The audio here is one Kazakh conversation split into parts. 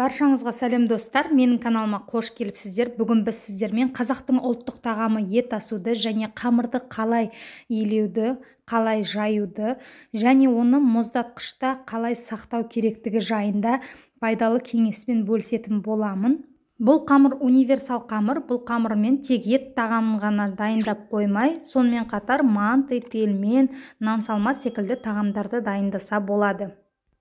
Баршаңызға сәлем достар, менің каналыма қош келіпсіздер. Бүгін біз сіздермен қазақтың ұлттық тағамы ет асуды және қамырды қалай илеуді, қалай жаюды және оны мұздатқышта қалай сақтау керектігі жайында пайдалы кеңеспен бөлісетін боламын. Бұл қамыр универсал қамыр. Бұл қамырмен тек ет тағамын ғана дайындап қоймай, сонымен қатар манты, пельмен, нан салма секілді тағамдарды дайындаса болады.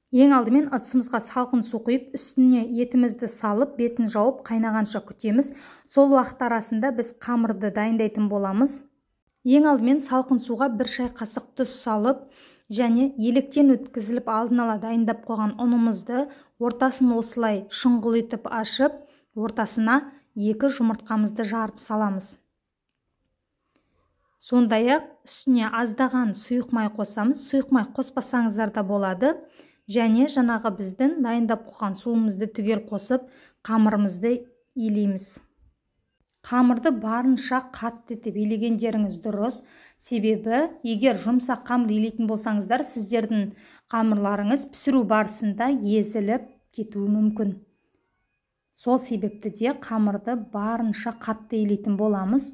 Ең алдымен ыдысымызға салқын су құйып, үстіне етімізді салып, бетін жауып қайнағанша күтеміз. Сол уақыт арасында біз қамырды дайындайтын боламыз. Ең алдымен салқын суға 1 шай қасық тұз салып, және електен өткізіліп алдын ала дайындап қойған ұнымызды ортасын осылай шұңғыл етіп ашып, ортасына 2 жұмыртқамызды жарып саламыз. Сондай-ақ үстіне аздаған сұйық май қосамыз. Сұйық май қоспасаңыздар да болады. Және жаңағы біздің дайындап қойған суымызды түгел қосып, қамырымызды илейміз. Қамырды барынша қатты етіп илегендеріңіз дұрыс. Себебі егер жұмсақ қамыр илейтін болсаңыздар, сіздердің қамырларыңыз пісіру барысында езіліп кетуі мүмкін. Сол себепті де қамырды барынша қатты илейтін боламыз.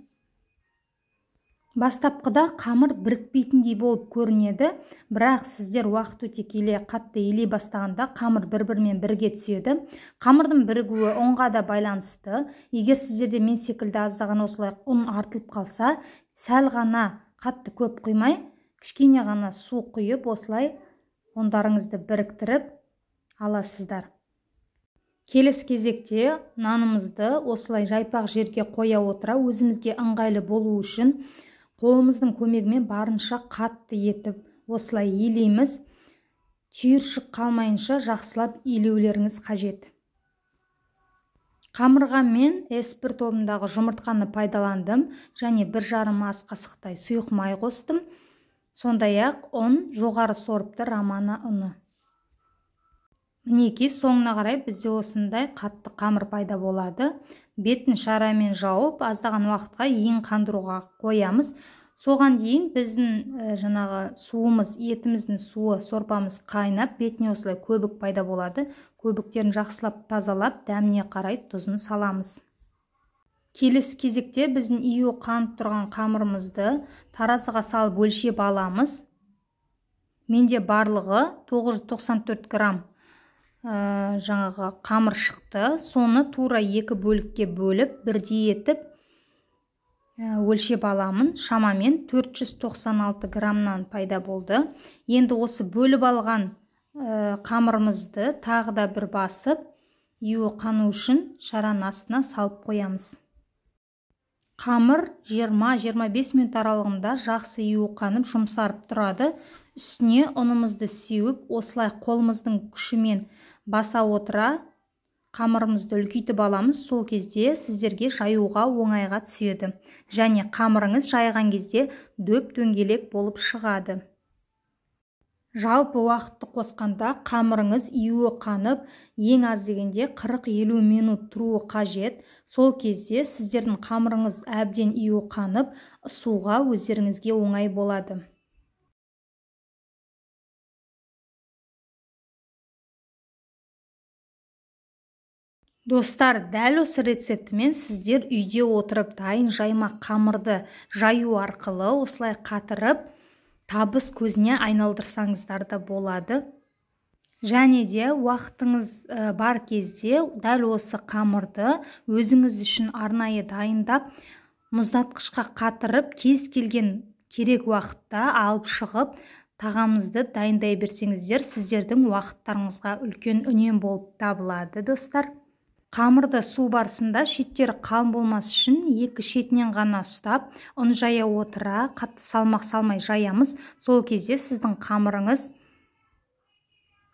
Бастапқыда қамыр бірікпейтіндей болып көрінеді, бірақ сіздер уақыт өте келе қатты илей бастағанда қамыр бір-бірімен бірге түседі. Қамырдың бірігуі ұнға да байланысты. Егер сіздерде мен секілді аздаған осылай ұн артылып қалса, сәл ғана қатты көп құймай, кішкене ғана су құйып осылай ұндарыңызды біріктіріп аласыздар. Келесі кезекте нанымызды осылай жайпақ жерге қоя отыра, өзімізге ыңғайлы болу үшін қолымыздың көмегімен барынша қатты етіп осылай илейміз. Түйіршік қалмайынша жақсылап илеулеріңіз қажет. Қамырға мен S1 тобындағы жұмыртқаны пайдаландым және 1,5 ас қасықтай сұйық май қостым. Сондай-ақ ұн, жоғары сорыпты романа ұны. Мінекей, соңына қарай бізде осындай қатты қамыр пайда болады. Бетін шарамен жауып, аздаған уақытқа ең қандыруға қоямыз. Соған дейін біздің жаңағы суымыз, етіміздің суы, сорпамыз қайнап, бетіне осылай көбік пайда болады. Көбіктерін жақсылап тазалап, дәміне қарай тұзын саламыз. Келесі кезекте біздің ию қанып тұрған қамырымызды таразыға салып өлшеп аламыз. Менде барлығы 994 грамм жаңағы қамыр шықты. Соны тура 2 бөлікке бөліп, бірдей етіп өлшеп аламын. Шамамен 496 граммнан пайда болды. Енді осы бөліп алған қамырымызды тағы да бір басып, ию қану үшін шараның астына салып қоямыз. Қамыр 20-25 минут аралығында жақсы ию қанып жұмсарып тұрады. Үстіне ұнымызды сеуіп, осылай қолымыздың күшімен баса отыра қамырымызды үлкейтіп аламыз. Сол кезде сіздерге жаюға оңайға түседі. Және қамырыңыз жайған кезде дөп-дөңгелек болып шығады. Жалпы уақытты қосқанда қамырыңыз июі қанып, ең аз дегенде 40-50 минут тұруы қажет. Сол кезде сіздердің қамырыңыз әбден июі қанып, ысуға өздеріңізге оңай болады. Достар, дәл осы рецептімен сіздер үйде отырып дайын жайма қамырды жаю арқылы осылай қатырып, табыс көзіне айналдырсаңыздар да болады. Және де уақытыңыз бар кезде дәл осы қамырды өзіңіз үшін арнайы дайындап, мұздатқышқа қатырып, кез келген керек уақытта алып шығып, тағамызды дайындай берсеңіздер, сіздердің уақыттарыңызға үлкен үнем болып табылады, достар. Қамырды су барысында шеттері қалың болмас үшін екі шетінен ғана ұстап, ұн жая отыра, қатты салмақ салмай жаямыз. Сол кезде сіздің қамырыңыз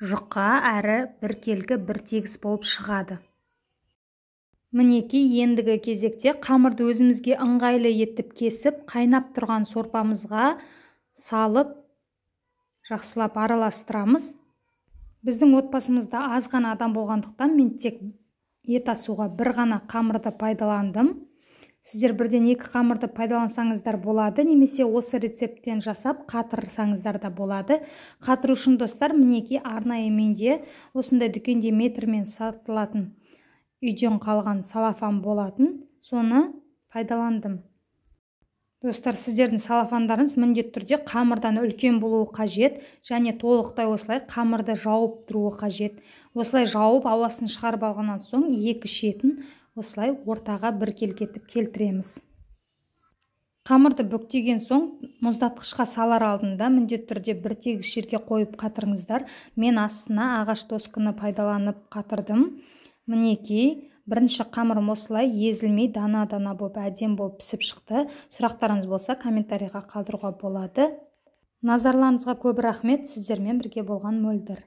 жұқа әрі біркелкі бір тегіс болып шығады. Мінекей, ендігі кезекте қамырды өзімізге ыңғайлы етіп кесіп, қайнап тұрған сорпамызға салып, жақсылап араластырамыз. Біздің отбасымызда аз ғана адам болғандықтан мен тек ет асуға бір ғана қамырды пайдаландым. Сіздер бірден екі қамырды пайдалансаңыздар болады, немесе осы рецепттен жасап қатырсаңыздар да болады. Қатыру үшін, достар, мінекей, арнайы менде осындай дүкенде метрмен сатылатын үйден қалған салафан болатын, соны пайдаландым. Достар, сіздердің салафандарыңыз міндетті түрде қамырдан үлкен болуы қажет және толықтай осылай қамырды жауып тұруы қажет. Осылай жауып, ауасын шығарып алғаннан соң екі шетін осылай ортаға біркелкі етіп келтіреміз. Қамырды бүктеген соң мұздатқышқа салар алдында міндетті түрде бір тегіс жерге қойып қатырыңыздар. Мен астына ағаш досканы пайдаланып қатырдым. Мінекей, бірінші қамырым осылай езілмей, дана-дана болып, әдемі болып пісіп шықты. Сұрақтарыңыз болса, комментарийға қалдыруға болады. Назарларыңызға көп рахмет. Сіздермен бірге болған Мөлдір.